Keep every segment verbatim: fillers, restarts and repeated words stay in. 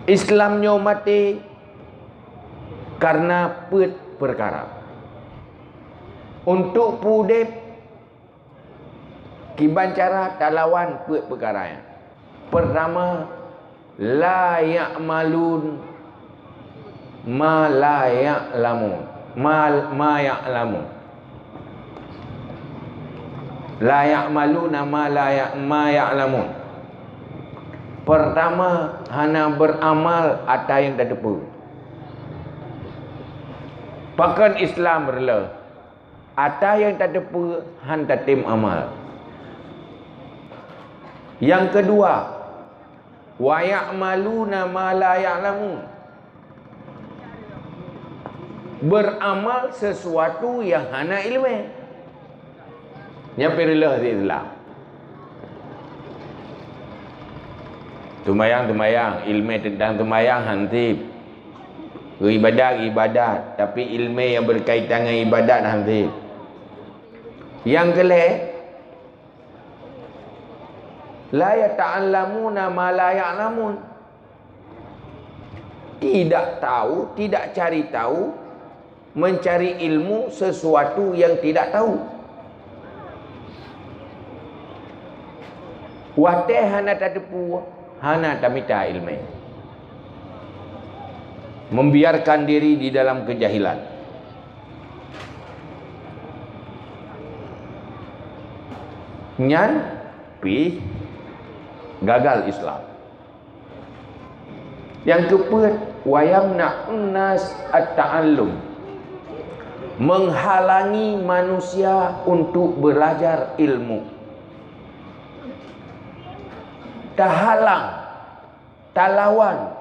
Islam nyoe maté karena peuet peukara. Untuk peuudeb, kiban cara talawan peuet peukara nyan. Pertama, la ya'malun ma la ya'lamun. Ma, ma ya'lamun. La ya'maluna ma la ya-, ma ya'lamun. Pertama, hana beuramal ata nyang tateupeue. Pakon Islam reuloh? Ata nyang tateupeue han tatem amal. Nyang keudua, wa ya'maluna ma la ya'lamun. Beuramal sesuatu nyang hana iéleumé. Nyan pih reuloh di Islam. Seumayang, seumayang, iéleumé teuntang seumayang han sép. Ibadat, ibadat, tapi iéleumé nyang beukaitan ngon ibadat han sép. Nyang keulhèe, la yata'allamuna ma la ya'lamun. Tidak tahu, tidak cari tahu, mencari ilmu sesuatu yang tidak tahu. Watèe hana tateupeue, hana tamita iéleumé. Membiarkan diri di dalam kejahilan. Nyan pih gagal Islam. Nyang keupeuet, wa yamna'un nas at-ta'allum, menghalangi manusia untuk belajar ilmu. Tahalang, talawan.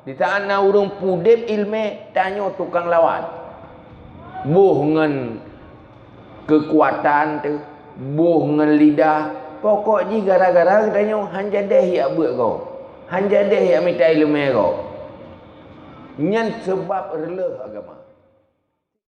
Di saat na ureuëng peuudeb iéleumé, tanyoe tukang lawan. Boh ngon keukuatan teuh, boh ngon lidah, pokok jih gara-gara geutanyoe han jadeh jak beuet gob, han jadeh jak mita iéleumé gob. Nyan sabab reuloh agama.